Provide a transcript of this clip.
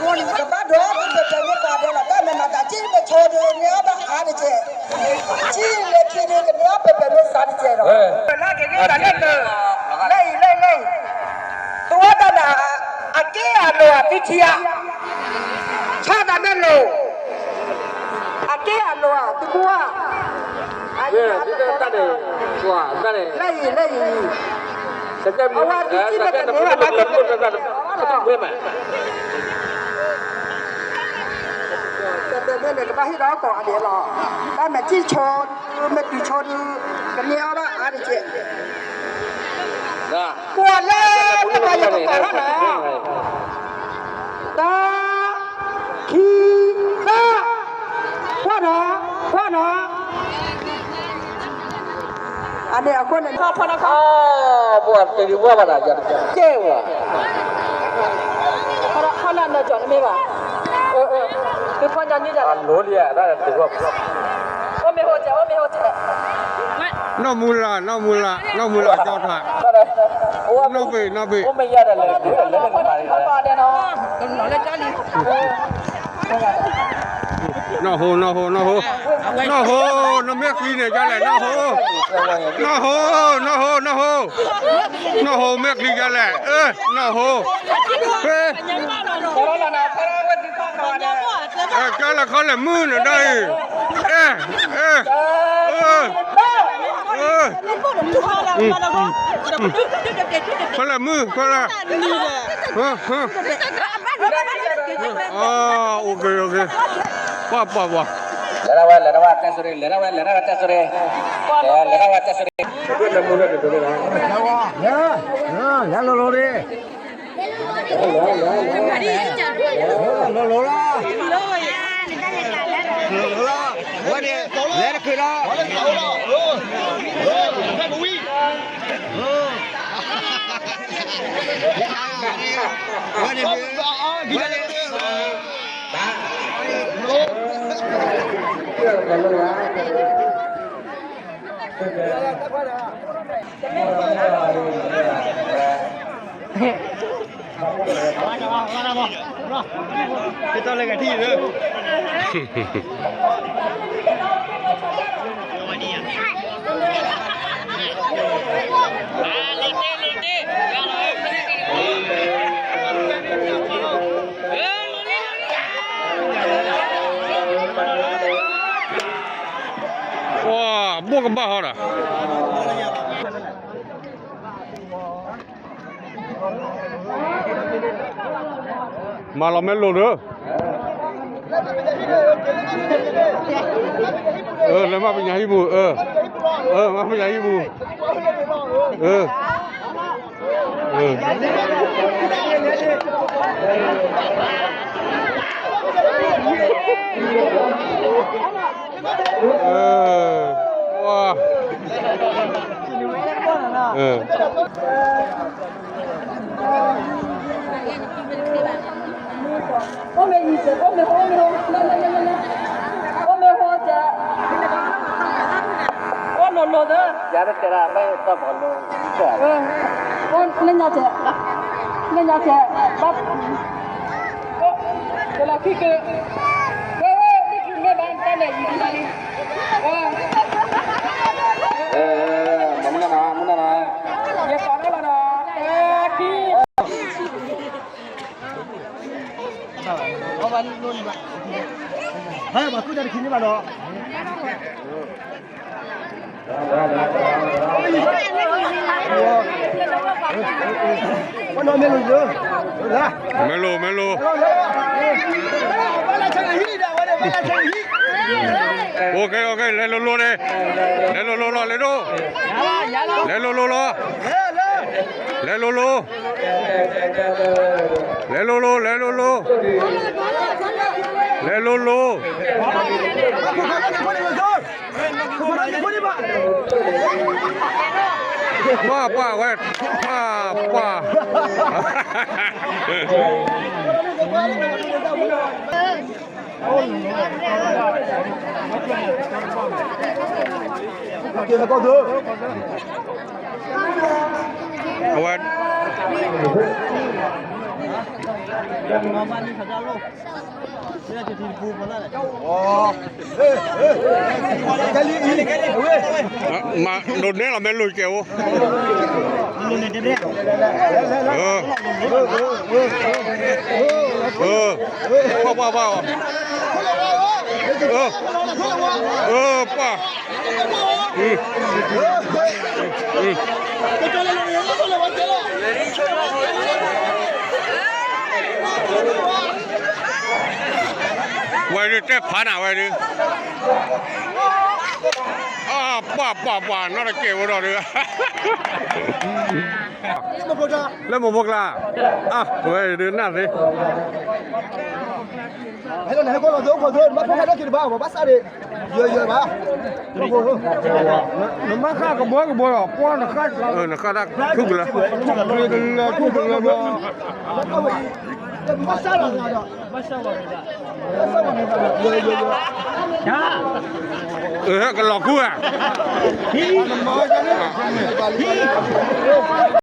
ကဘၣ်ဒိးပတၢၢ်မ့ၢ်ပှၤဒဲးလီၤ တၢ်မ့ၢ်မၤသးက့ မ့ၢ်ဆိဒုးန့ၢ်အီၣ်ဘၣ်အါတက့ၢ်, က့လၢခံဒုးကန့ၢ်အီၣ်ပတၢၢ်မ့ၢ်စးတက့ၢ်ဒီး လၢအံၤလၢအံၤလၢအံၤ, သုဝဲတၢ်န့ၣ် အက့ၢ်အလိၤဧါသုထံဧါ, ဆီတၢ်မ့ၢ်လိၤ, အက့ၢ်အလိၤဧါ သုကဝါ, လၢအံၤလၢအံၤ အဝဲသုထံမ့ၢ်တန့ၢ်ဘၣ် တၢ်မ့ၢ်န့ၣ် ကဘၣ်ဟ့ၣ်ဒီးကိးဂၤဒဲးလီၤ, တၢ်မ့ၢ်က့ၢ်ဆိဒုး မ့ၢ်တုၤဆိဒုး ကန့ၢ်အီၣ်ဘၣ်အါတက့ၢ်, ကွၢ်လၢတၢ်ဘၣ်ယိၣ်ကပၤလီၤနီၤ, တၢ် ခံ သၢ, ကွၢ်နီၤ, ကွၢ်နီၤ, အန့ၣ်အဃိန့ၣ် ဖီဖီနီၤခီ, ပှၤတဒုးဝဲဘၣ်ဒီး ယကဲဝဲ, ဖီနီၤနၢၤကၠီၤနမ့ၢ်ဘၣ်, သုဖီညီနုၢ်ယၤ, အိၣ်မ့ၢ်ဟိတၢ် အိၣ်မ့ၢ်ဟိတၢ်, နီၢ်မူလၢ် နီၢ်မူလၢ် နီၢ်မူလၢ်ကၠီထး, နီၢ်ဘ့ၣ် နီၢ်ဘ့ၣ် နီၢ်ဟိ နီၢ်ဟိ နီၢ်ဟိ နီၢ်ဟိ နမ့ၢ်ချံန့ၣ်ဒ်လဲၣ် နီၢ်ဟိ, နီၢ်ဟိ နီၢ်ဟိ နီၢ်ဟိ, နီၢ်ဟိမ့ၢ်ချံဒ်လဲၣ် အၢ နီၢ်ဟိ, ကၢလၢခီလဲၣ်မုၢ်နၤဒၣ်အံၤ, အဲ အဲ ခီလဲၣ်မုၢ် ခီလဲၣ်, အိၣ်က့ၤ အိၣ်က့ၤ, ပှၤ ပှၤ ပှၤ, လဲၤဒၣ်ဝဲ လဲၤဒၣ်ဝဲ လဲၤဒၣ်ဝဲတဲစိၤရ့ၣ်, လဲၤဒၣ်ဝဲတဲစိၤရ့ၣ်, လဲၤလိၤလိၤဒ့ၣ်, လိၤလိၤလီၤ, လိၤလိၤလီၤ, ဝဲန့ၣ် လဲၤတချုးလီၤ, ဝဲန့ၣ် ဝဲန့ၣ် ပှၤဘိၣ်ကဘၣ်ဟီဒီး မၤလီၤမ့ၢ်လိၤဒီး, လဲၤမၤပညၣ်ဟံၣ်ပူၤ, မၤပညၣ်ဟံၣ်ပူၤ, အိၣ်မ့ၢ်ဟိ, အိၣ်မ့ၢ်ဟိ, အိၣ်လိၤလိၤသၢ, ယၤတတဲဒၣ်မ့ၢ်တၢ်ပှၤလိၤ, လၢညါတဲ, လၢညါတဲ, ဘၣ် ကလီၤခံက့ၤ, ဝဲဝဲ မ့ၢ်ဘၣ်တၢ်လဲၤယံၤလံ, မုၢ်နၤနီၤ, မုၢ်နၤနီၤ, ယပာ်ထီၣ်လီၤဒီး, ခံ, ဟဲ ပှၤကူၣ်တၢ်တခံန့ၣ်ဘၣ်ဒီး မ့ၢ်လိၤ မ့ၢ်လိၤ, အိၣ်က့ၤ အိၣ်က့ၤ လဲၤလိၤလိၤန့ၣ်, လဲၤလိၤလိၤလီၤ လဲၤဒိၣ်, လဲၤလိၤလိၤလီၤ, လဲၤလိၤလိၤ, လဲၤလိၤလိၤ လဲၤလိၤလိၤ, လဲၤလိၤလိၤ ပှၤ ပှၤဝဲ ပှၤ ပှၤ အဝဲ မၤဒိးနဲလီၤမ့ၢ်လိၤကဲအိၣ်, ပှၤပှၤပှၤ, ပှၤ, ဝဲဒုးတဲဖးနၤဝဲဒုး, အပှၤပှၤပှၤ နီၢ်တကဲဝဲဒီးဒုး, လၢမိၢ်ဖိကျါ, အဝဲဒုးနၢ်သ့, ဟဲလီၤနဟဲကီၢ်လီၤသ့အိၣ်ခိးသ့ နဘၣ်ဖီၣ်ဃာ်တၢ်ခံတဘၣ် ပဘၣ်စးဒံး, ယဲယဲဘၣ်, နမၤဃၣ်ကဘီကဘီဒီး ပှၤနဃၣ်, နဃၣ်တၢ်ခုကလၢာ်, ခုကလၢာ်ဘျီ, ဘၣ်စးလီၤ, ကလီၤခူဧါ,